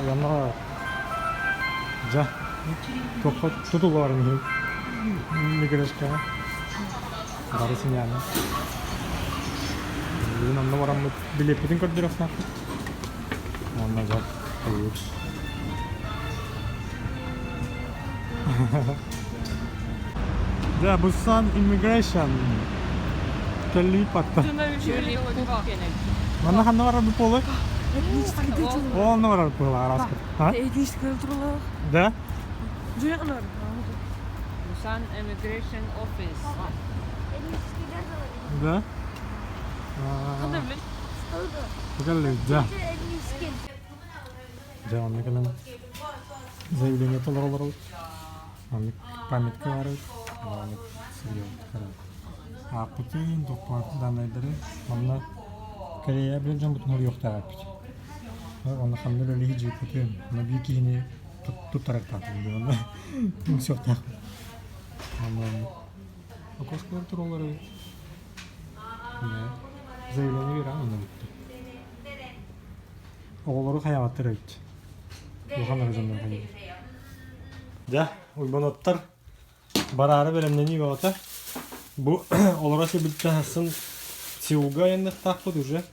Янна дьэ туохха тутулларын иһин мигрешкаҕа бары синьяны. Бүгүн онно бараммыт билиэппитин көрдөрүөхтээхпит. Уонна дьэ хайыыр. Дьэ, Busan Immigration кэллииппаттан. Манна ханна барар буолуой? Ол онно барар буолар араска. Этнический турулах. Да? Busan Immigration Office. Да? Да. Дьэ, онно кэлэн заявление толоролоробут. Маннык памятка баарыбыт. Маннык сырьебут Ааппытын, документ даннайдары манна Корея билэр дьоммутун хоруйуохтаах эппит. Онно ханна үлэлии дьиэппитин, онно биир киһини туттарыахтаахпын онно үҥсүөхтээхпин. Онон окошкалар тураллар эбит. Заявление биэрэн онно бүттэ. Оҕолору хайаабаттар эбит. Улахан эрэ дьоннор хайыыр. Дьэ, Уйбаноттар бараары бэлэмнэнии бөҕөтө. Бу олоро сылдьыбыттан ахсын Сеулга айанныахтаахпыт уже.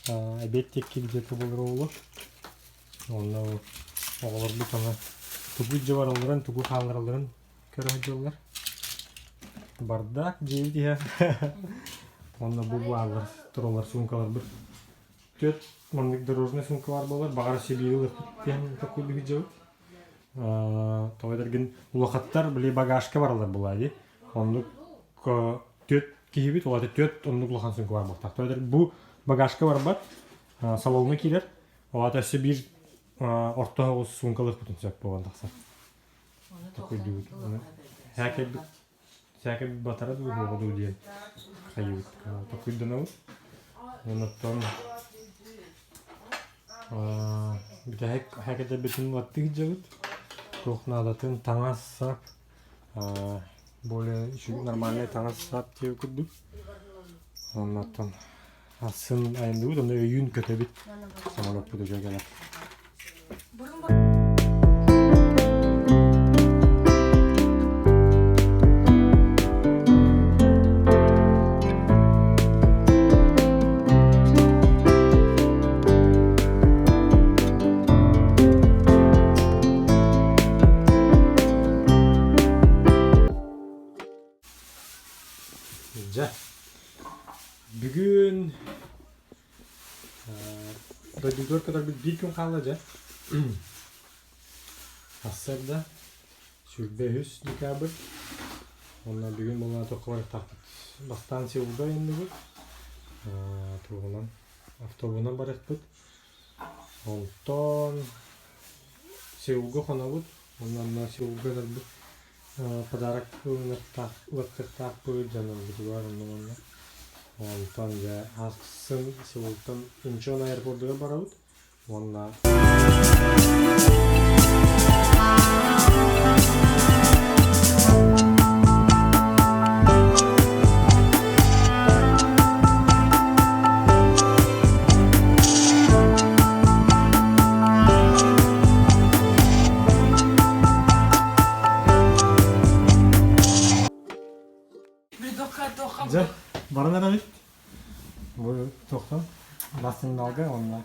Эбиэт диэки где-то буолар оҕолор. Онно оҕолорбут аны тугу илдьэ баралларын, тугу хаалларалларын көрө сылдьаллар. Бардак дьиэбит иһэ. Онно бу бааллар тураллар суумкаларбыт. Түөрт маннык дорожный сумка баар буолар, баҕар сибиири ылыахпыт диэн такой дьыбыт. Тоҕо этэргин улахаттар били багажка бараллар буолаа дии. Оннук түөрт киһибит, ол түөрт оннук улахан сумка баар буолтах. Тоҕо этэр бу багажка барбат, салоҥҥа киирэр. Ол аата өссө биир орто соҕус суумкалыахпытын сөп буолан тахсар. Такой дьыбыт. Һээкэйбит Сээкэ батара дуу, суоҕа дуу диэн хайыыбыт, толкуйданабыт. Оннуттан бүтэһик һээкэдэрбитин улаттыы сылдьабыт. Туох наадатын таҥас-сап, более нормальный таҥас-сап диэбит курдук. Оннуттан Ахсын айанныыбыт, онно өйүүн көтөбүт. Самолеппут уже кэлэр. Дьэ, Бүгүн дойдубутугар көтөрбүт биир күн хаалла дьэ. Сарсыарда 23 декабрь. Уонна бүгүн буолла туохха барыахтаахпыт. Бастаан Сеулга айанныбыт. Туоҕунан автобуһунан барыахпыт. Онтон Сеулга хонобут. Уонна онно Сеулга өлөрбүт подарок ылыныахтаах ылыахтаахпыт дьоннорбутугар онно манна. Онтон дьэ ахсын Сеултан Инчон аэропордугар барабыт уонна Дьэ, баран эрэбит. Бу туохтан бастыҥналга уонна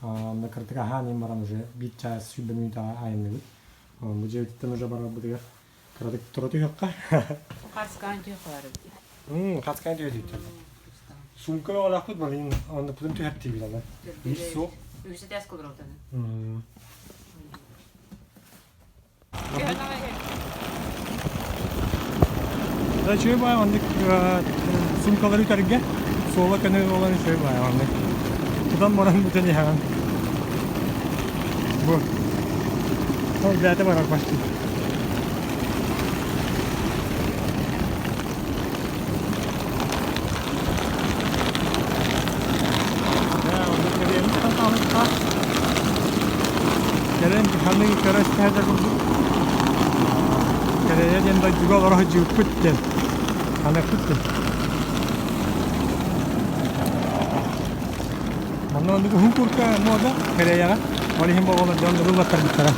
онно кырдык аһаан иһин баран уже биир чаас 20 мүнүүтэҕэ айанныбыт. Бу дьиэбититтэн уже барарбытыгар кыратык тура түһүөххэ. Хаскаан түһүөххэ Хаскаан түһүөххэ. Сумка бөҕөлөөхпүт блин, оннуппутун түһэртиибит аны. Биир суох. Үһүс этээс кудурутаны. Да үчүгэй баай оннук сумкалары үтэргэ суола көнө буолан үчүгэй баай оннук. Тутан баран бүтэн иһэҕин. Бу. Ол бэйэтэ барар почти. Кэлэн ханнык көрө истэһэ курдук Кэрэйэ диэн дойдуга олоро сылдьыбыппыт диэн ханыахпыт диэн. Манна оннук уһун курка муода Кэрэйэҕэ. Ол иһин буолан дьон ыллаттарбыттара.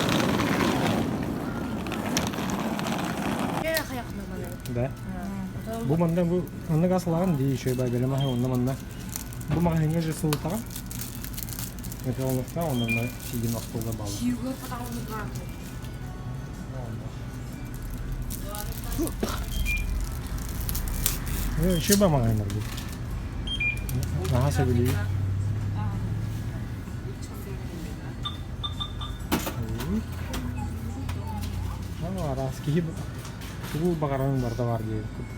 Да. Бу манна бу манна газ ылаҕын дии еще бай бэлэм аһы онно манна бу маҕаһыыҥҥа же сылытаҕын. Микроволновка онно сиигин остуолга бааллар. Еще ба маҕаһыыннар бу. Наһаа сөбүлүүр. Араас киһи тугу баҕарарын барыта баар диэбиккит.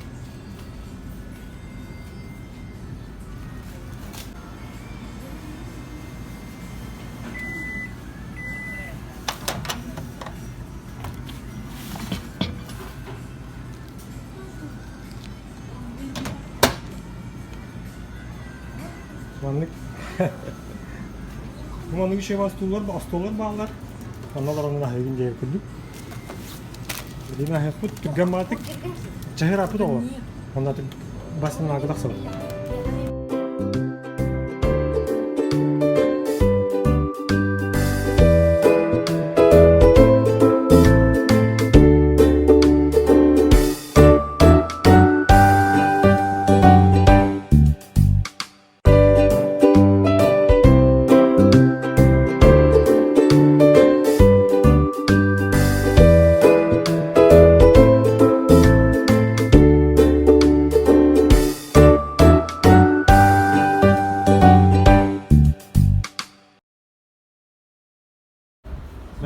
Маннык маннык үчүгэй остуоллар остуоллар бааллар. Онно олоронун аһыгын диэри курдук. Билигин аһыахпыт түргэн баатык. Чаһырааппыт оҕолор. Онно бастан ааҕы тахсабыт.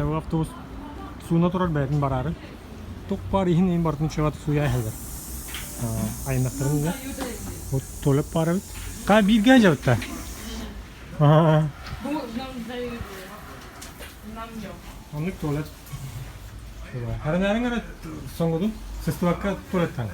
Бу автобус сууна турар бэйэтин бараары. Тук баар иһин иһин барытын чугат сууйа иһэллэр. Айнахтарын да. Вот туалет баар эбит. Ка бииргэ дьабытта. Оннук туалет. Харынаарыҥ эрэ соҥгудун сыстыбакка туалеттан.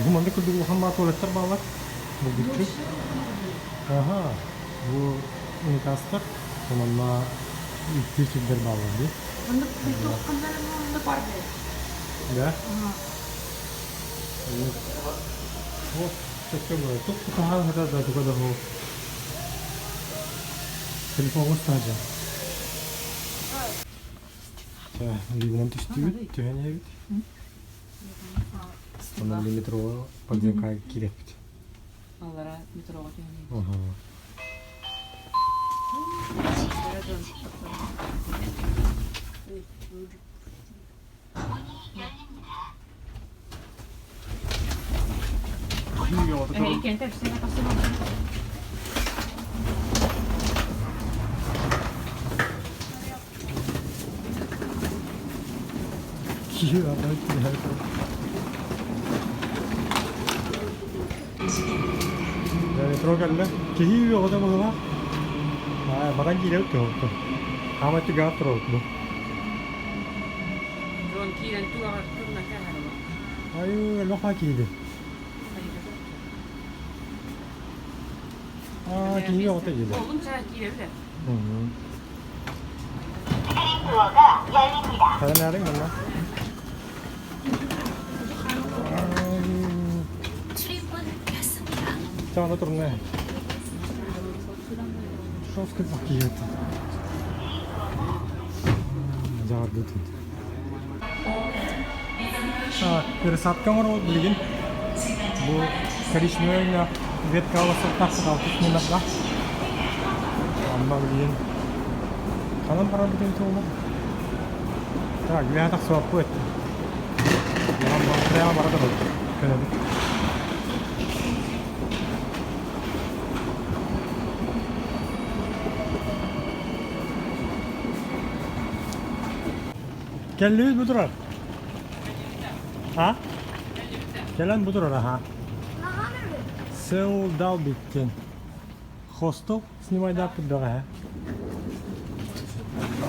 Бу маннык курдук улахан баа туалеттар бааллар. Булгуччу. Аха. Бу унитазтар. Онон икки сирдэр бааллар дии. Онно туохханнар бар Да? Вот, сөпкө Тук тутаһан хата да туга да бу. Телефоҥҥа устаажа. Либинэн түстүбүт, түһэн иһэбит. Онон метроҕа подземка киирэппит. Аллара метроҕа түһэн. Метро кэллэ. Киһи үөҕүтэ быһыылаах. Баран киирэбит кыһылты. Хаамай түгэҕэр турабыт бу. Дьон киирэн тугаҕар турна кэһэрэ. Айыы, элбэх кииди. Аа, киһи оҕото диде. Олун чаа киирэбит. Харанаарыҥ манна. Чаана турна. Шоскы пакет. Жаардытын. Пересадка оҥоробут билигин. Бу коричневай ветка олохсуктаах алтыс номердаах. Онно билигин ханан барарбыт эбитэ буолла? Так, үөһэ тахсыбаппыт. Прямо бара турабыт. Көнөбүт. Кэллибит бу турар. А? Кэлэн бу турар аха. Сеул Далбиттен. Хостел снимайдааппыт бэҕэһээ.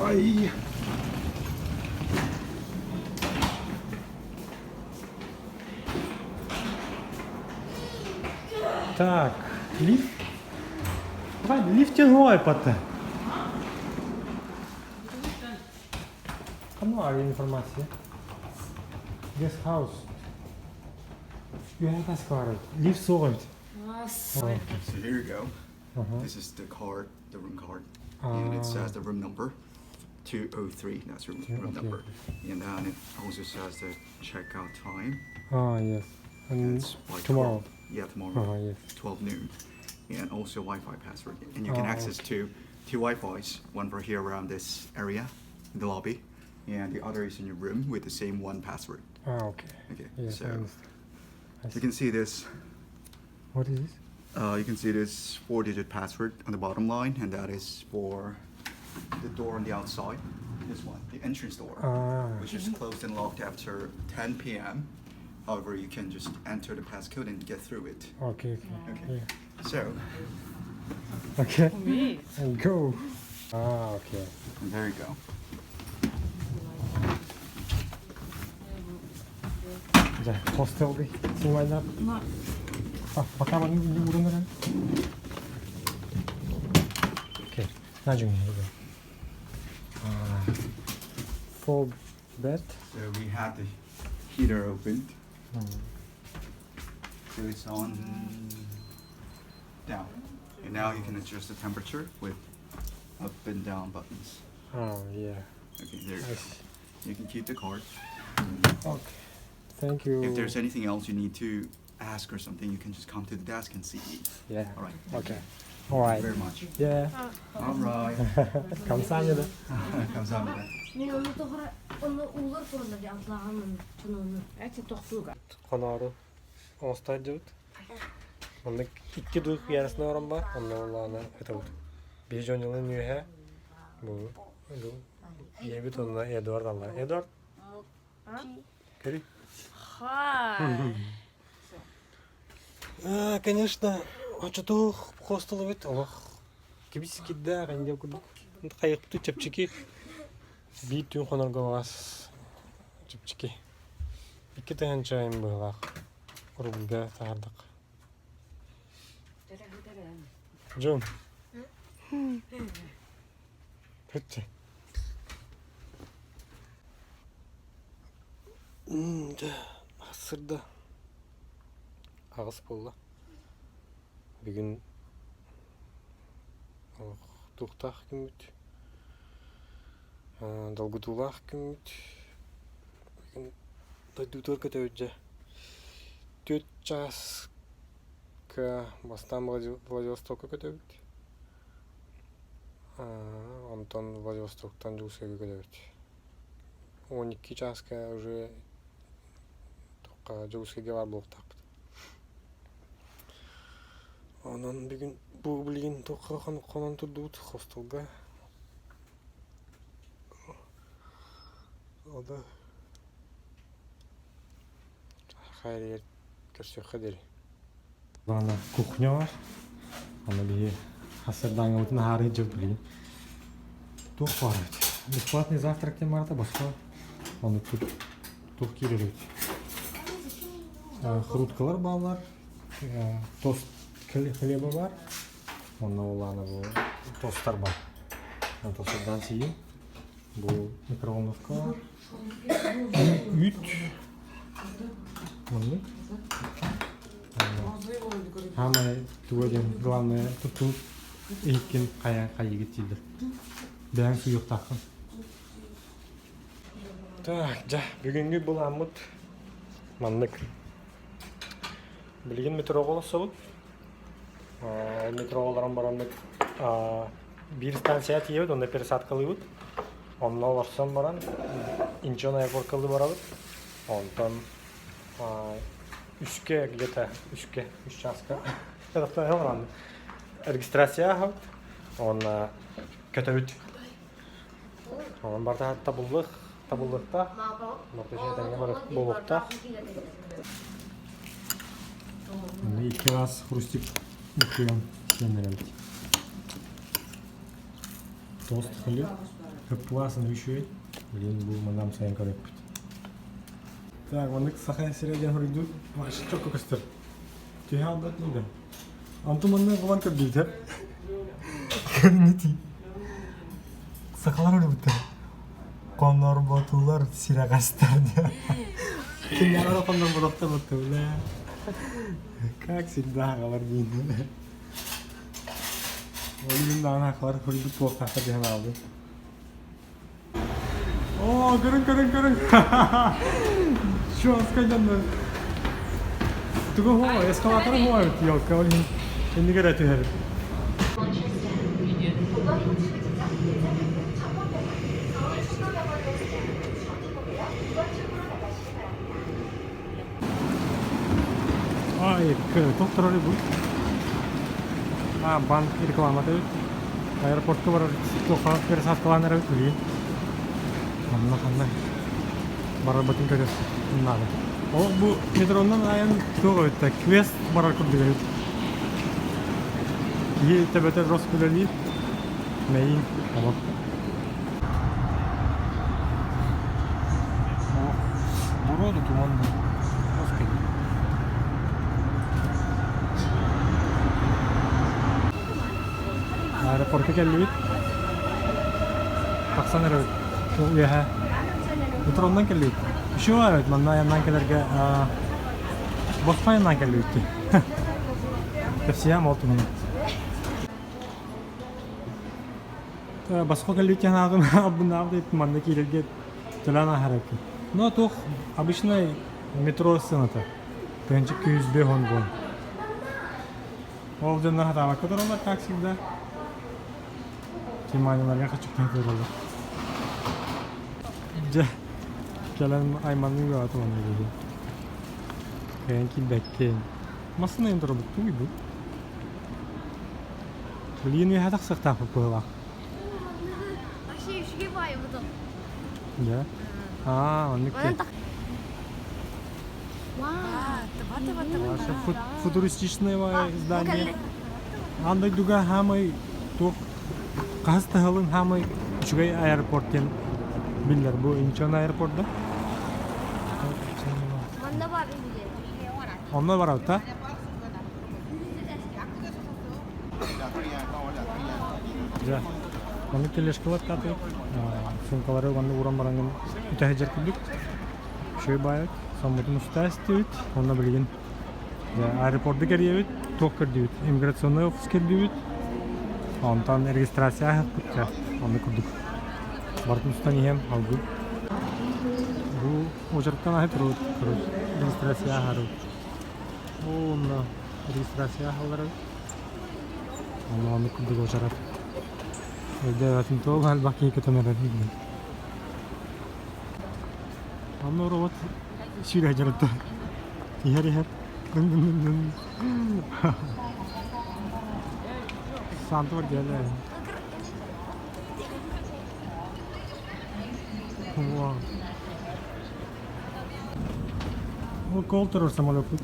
Ай! Так, лифт. Давай, лифтен айпаты. Кому информация? Guest house. Үөһэ таска Лифт суох эбит. So here you go. This is the card, the room card. And it says the room number, 203. That's your room number. And then it also says the checkout time. Ah, yes. And It's like tomorrow. 12 yeah, tomorrow. Ah, yes. 12 noon. And also Wi-Fi password. And you can Oh, access two Wi-Fis, one for here around this area, in the lobby, and the other is in your room with the same one password. Ah, okay. Okay, Yes, so I understand. I you see. can see this What is this? You can see this 4-digit password on the bottom line, and that is for the door on the outside. This one, the entrance door, Ah. which is closed and locked after 10 p.m. However, you can just enter the passcode and get through it. Okay. Okay. Yeah. So, Okay. And go. Ah, okay. and there you go. Дьэ, хостелга снимайдаап. А, пока не урынырын. Окей, на Four bed. So we have the heater opened. So it's on down. And now you can adjust the temperature with up and down buttons. Oh, yeah. Okay, there you I go. see. You can keep the card. Okay. Thank you. If there's anything else you need to ask or something, you can just come to the desk and see me. Yeah. All right. Okay. All right. Thank you very much. Yeah. All right. 감사합니다. 감사합니다. Мен оны тоғыра, оны улар турында атлағанмын түн Эти тохтууга. Хоноору оҥосто сылдьыбыт. Онно икки дух ярасына орон бар, онно буоллаҕына ытабыт. Биир дьонньулуун үөһэ бу ийэбит онно Эдуард алла. Эдуард, көрүй. Хай. А, конечно, очотуох хостелубит олох кибис киддээх инде курдук. Хайыктыы чэпчэки биир түүн хонорго баҕас чэпчэки. 2 тыһыынча айым быһыылаах рубльга таһаардах. Дьон. Бүттэ. Дьэ, сырда 8 буолла. Бүгүн туохтаах күммүт, долгутуулаах күммүт. Бүгүн дойдубутугар көтөбүт дьэ. 4 чааска бастаан Владивостокка көтөбүт. Онтон Владивостоктан Дьокуускайга көтөбүт. 12 чааска уже Дьокуускайга баар буолуохтаахпыт. Онон бүгүн бу билигин туохха хонон турдубут хостелга. Ол да хайрыгар көрсүөххэ диэри. Аны кухня бар. Аны биһи хасырдааҥҥыбытын аһаары дьыл билигин. Туох баар эбит? Бесплатный завтрак диэн барыта босхо. Ону тут туох киирэр эбит? Хруткалар бааллар, тост хлеба бар. Онно улаана бу тосттар бар. Тосттардан сиим. Бу микроволновка бар. Үүт. Маннык. Хаамай туга диэн главное туттубут иһиккин хайа хайыгыт тиийдэр. Бэйэҥ сууйуохтааххын. Так, дьэ, бүгүҥҥү былааммыт маннык. Билигин метроҕа олорсобут. Ол метроҕа олорон бараммыт биир станция тиийэбит, онно пересадкалыыбыт. Онно олорсон баран Инчон аэропорткалыы барабыт. Онтон 3-кэ где-то 3-кэ 3 чааска регистрация ааһабыт. Уонна көтөбүт. Онон барыта табыллых, табыллыахтаах. Барыта тэҥҥэ буолуохтаах. Икки хрустик буккуйан сиэн эрэбит. Тост хлеб. Хыппыласын үчүгэй. Блин, бу манам сайын көрөппүт. Так, маннык Саха сирэ диэн хоруйдуур. Вообще чокко көстөр. Түһэ албат диибин. Онтум манна булан көрдүүтэ. Көрүҥүтүй. Сахалар өлбүттэр. Хоннорботулар сирэҕэстэр диэн. Кинилэр хоннорботохтор баттыбыла. Как всегда аҕалар диин. Ол иһин даҕаны сахалар хоруйбут туохтаахтар диэн аалбыт. Оо, көрүҥ, көрүҥ, көрүҥ! Чуоска дьоннор. Тугу хуо, эскалаторы хуо елка, ол иһин иннигэр түһэр. Ай, тохторор бу. А, банк рекламата эбит. Аэропортка барар туохха пересадкалаан эрэ билигин. Манна ханна барарбытын көрөр наада. Ол бу метронан айан туох эбит да квест барар курдук эбит. Киһи төбөтө рос үлэлиир. Мэйин олох. Буруоду туман Господи. Аэропортка кэллибит. Тахсан эрэбит. Үөһэ. Метроннан кэллибит. Еще эбит манна айаннаан кэлэргэ босхо айаннаан кэллибит дии. Кэпсиэм ол туһунан. Босхо кэллибит диэн аатын албыннаабыт манна киирэргэ төлөөн ааһар эбиккин. Ну туох обычный метро сыаната. Тыһыынча 205 вон. Ол дьоннор хатаабакка тураллар, как всегда. Тиманиларга хачыктаһа тураллар. Дьэ, кэлэн айманыы бөҕөтө манна киһи. Кэлэн киирбэккин. Массыына турабыт тугуй бу? Билигин үөһэ тахсыахтаахпыт быһыылаах. Вообще үчүгэй баайбытым. Дьэ. Аа, оннук Онон Ваше футуристичное здание. Аан дойдуга хаамай туох хаһыс таһылын хаамай үчүгэй аэропорт диэн биллэр. Бу Инчон аэропорда. Манна бар Онно барабыт да? Дьэ, маннык тележкалар таатык, суумкалары маннык ууран бараҥҥын үтэһэ дьэр курдук. Үчүгэй баайыт, соммутун устаа истибит, уонна билигин дьэ, аэропорду кэрийэбит, туох көрдүбүт, иммиграционный офис кэллибит, онтон регистрация аһаппыт дьэ, оннук курдук. Барытын устан иһэн алгыы. Бу очередтан аһы турабыт, короче, регистрация аһарыбыт. Онно регистрация аһаллара Онно оннук курдук уочарат. Өйдөөбөтүм туох элбэх киһи көтөн эрэр диэн. Онно робот сүүрэ дьарытта. Иһэр иһэр. Дын-дын-дын-дын. Санта бар диэлэ. Вау. Кол турар самолеппут.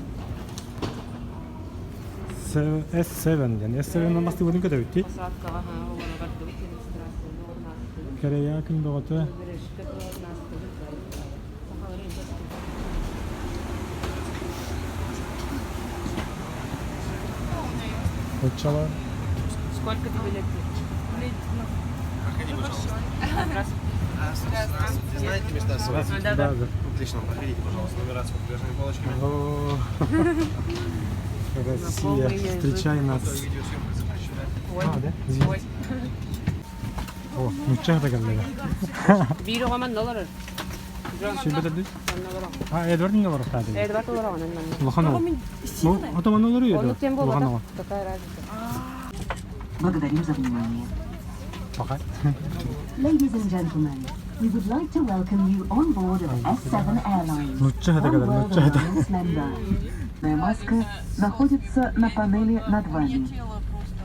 S7 диэн. S7 бастыыбытын көтөбүт дии. Посадкаҕа олоро бардыбыт регистрацияны орнаастыбыт. Кэрэйэ күн бөҕөтө. Бережка орнаастыбыт. Сахалары Оччоҕо Сколько тебе лет? Проходи, пожалуйста. Здравствуйте. Здравствуйте. Знаете места свои? Да, да. Отлично, проходите, пожалуйста, номера с подвижными полочками. О, Россия, встречай нас. Видеосъемка запрещена. А, да? Извините. О, нучча да кэллэ. Биир оҕо манна олорор. Сүбэт эдит? Манна олорор. А, Эдвард не олорор таады. Эдвард олорор онон манна. Улахан оҕо. Ну, ото манна олорор Оннук Эдвард. тем Улахан буолбатах. оҕо. Какая разница? Благодарим за внимание. Пока. Ladies and gentlemen, we would like to welcome you on board of S7 Airlines, Нучча да One кэлэр, World нучча да. Alliance member. Маска находится на панели над вами.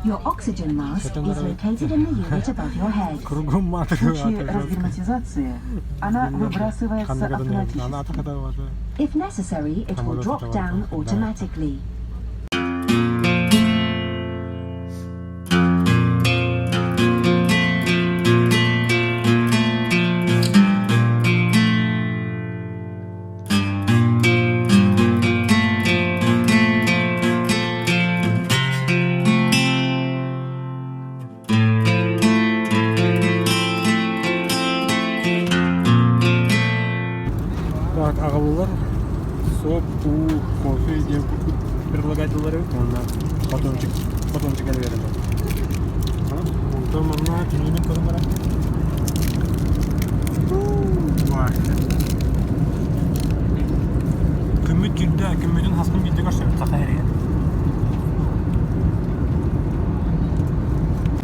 Your oxygen mask is located in the unit above your head. Кругом В маты. случае разгерметизации она выбрасывается автоматически. If necessary, it will drop down automatically. Так, аҕалылар сок, уу, кофе диэн предлагателлары уонна батончик, батончик элбэрэлэр. Онтон манна кинини көрөн баран Күммүт киирдэ, күммүтүн хаспын биирдэ көрсөбүт саха эрийэн.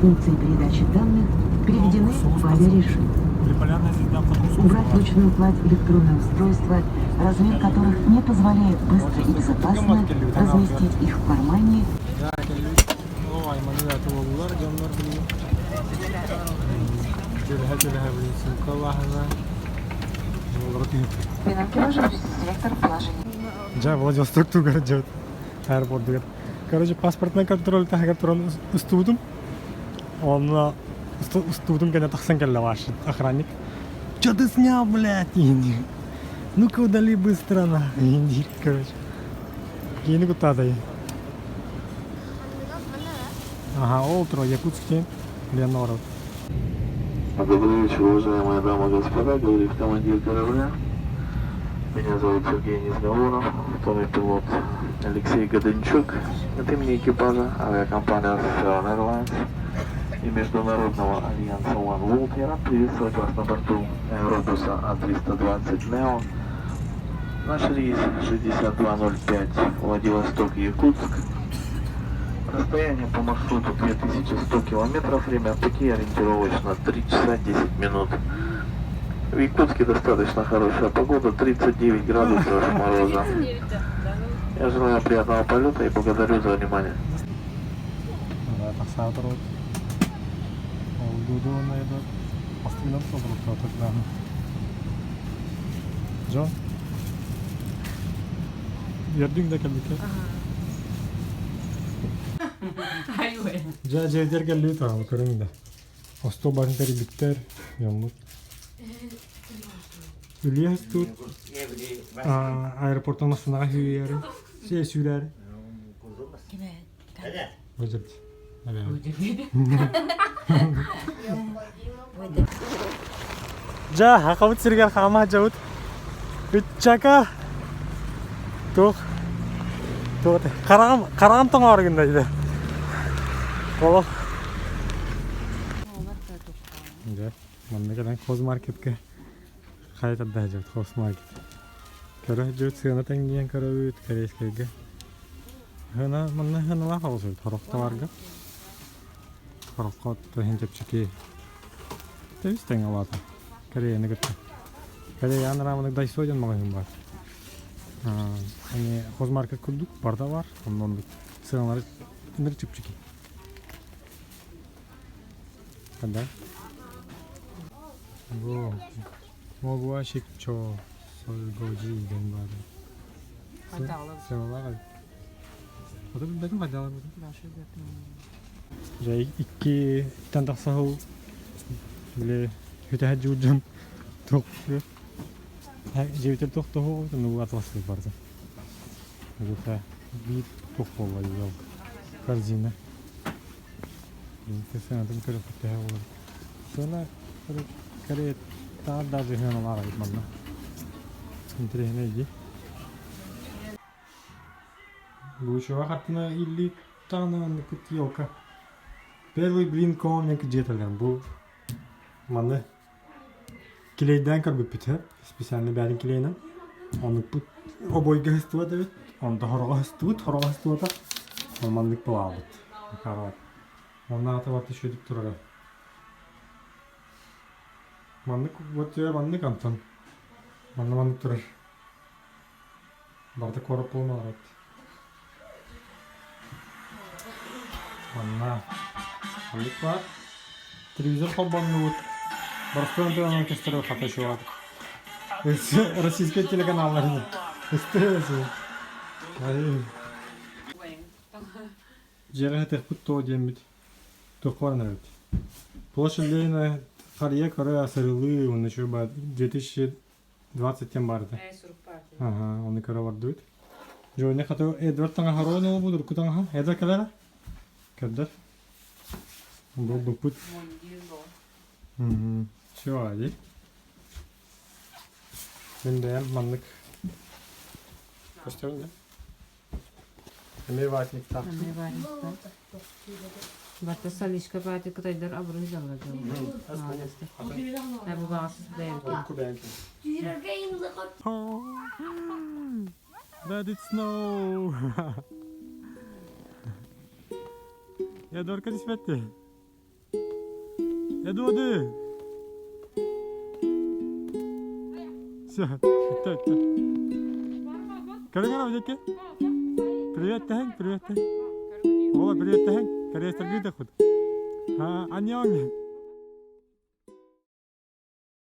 Функции передачи данных переведены в авиарежим. Убрать ручную кладь электронные устройства, размер которых не позволяет быстро и безопасно разместить их в кармане. Дьэ, Владивосток тугар дьэбит аэропордугар. Короче, паспортный контроль таһыгар туран устубутум. Онно устубутум кэннэ тахсан кэллэ ваш охранник. Че ты снял, блядь? Ну-ка удали быстро на. Короче. Киини куттаатай. Ага, ол тура Якутский Леоноров. Добрый вечер, уважаемые дамы и господа, говорит командир корабля. Меня зовут Сергей Низгалунов, второй пилот Алексей Годынчук. От имени экипажа авиакомпания Seven Airlines и Международного альянса One World я рад приветствовать вас на борту аэробуса А320 Neo. Наш рейс 6205 Владивосток-Якутск. Расстояние по маршруту 2100 километров, время пути ориентировочно 3 часа 10 минут. В Якутске достаточно хорошая погода, 39 градусов мороза. Я желаю приятного полета и благодарю за внимание. Тахсаатар ол дуду астынан Джон Үөрдүҥ да кэлбиккэ? Дьэ, дьиэтигэр кэллибит аҕам, көрүҥ да. Остуол барын тэрийбиттэр, дьоммут. Үлүйэ сыстыбыт. Аэропортан массыынаҕа сүүрээри, сүүрээри. Выжить. Дьэ, хахабыт сиригэр хаама дьабыт. Үччака. Туох. Туох хараҕым хараҕым тоҥоор гынна дии. Олох. Дьэ, манна кэлэн хозмаркетка хайа тарда сылдьабыт хозмаркет. Көрө сылдьыбыт сыана тэҥниэн көрөбүт корейскайга. Хына манна хыналаах оҕус эбит хорохтоларга. Хороххо иһин чэпчэки. Тэбис тэҥ алаата. Кореяны кытта. Корея анараамынык Дайсо диэн маҕаһыын баар. Аны хозмаркет курдук барда бар. Онно оннук сыаналары ыныр чэпчэки. Ханда? Бу Могуа шикчо сольгожи диэн баар. Сыаналаах эбит. Ото билбэтим хайдах Дьэ икки тан тахса сыл били хүтэһэ дьуурдьан туох дьиэбитэр туох туһу ну атыласпыт барда. Где-то биир туох буолла елка корзина. Сыанатын көрө төһө буолар. Сыана короче таар даже сыаналаах эбит манна. Интэриэһинэй дии. Лучшего хартына илли таана елка. Первый блин комик дьиэтэлэр бу маны килейдээн көрбүппүт специально бэйэтин килейинэн оннукпут обойга сыстыбат эбит онто хороҕо сыстыбыт хороҕо сыстыбата маннык былаабыт Онно аата барыта үчүгэйдик турара. Маннык вот маннык Антон. Манна маннык турар. Барыта куорат буолан эбит. Манна маннык баар. Телевизор холбоннубут. Боростуой Антон көстөр хата чувак. Российскай телеканалларын. Естественно. Дьиэҕэ сытыахпыт дуо диэммит туохха баран эрэбит. Площадь Ленина харыйа көрө сырылыы уонна үчүгэй баар 2020 диэн баар этэ. Ээ, сурук баар этэ. Аха, ону көрө бардыбыт. Дьоня хата Эдвард таҥаһа роон буолбут, урукку таҥаһа. Эдвард кэлэрэ? Көрдөр. Буолбуппут. Мундир боо. Все, дии. Мин бэйэм маннык көстөбүн да. Эмиэ ватниктаах. Эмиэ ватниктаах. Барта солишка баати кытайдар абыры дьалла дьалла. Бу баҕас бэйэбит. Let it snow! Эдуард түспэтти. Эдуарды! Все, өттө, өттө. Көрүҥ дьэкки. Привет тэһэҥ, привет тэһэҥ. Ола, привет тэһэҥ. Кореецтаргы да худ. Аньон.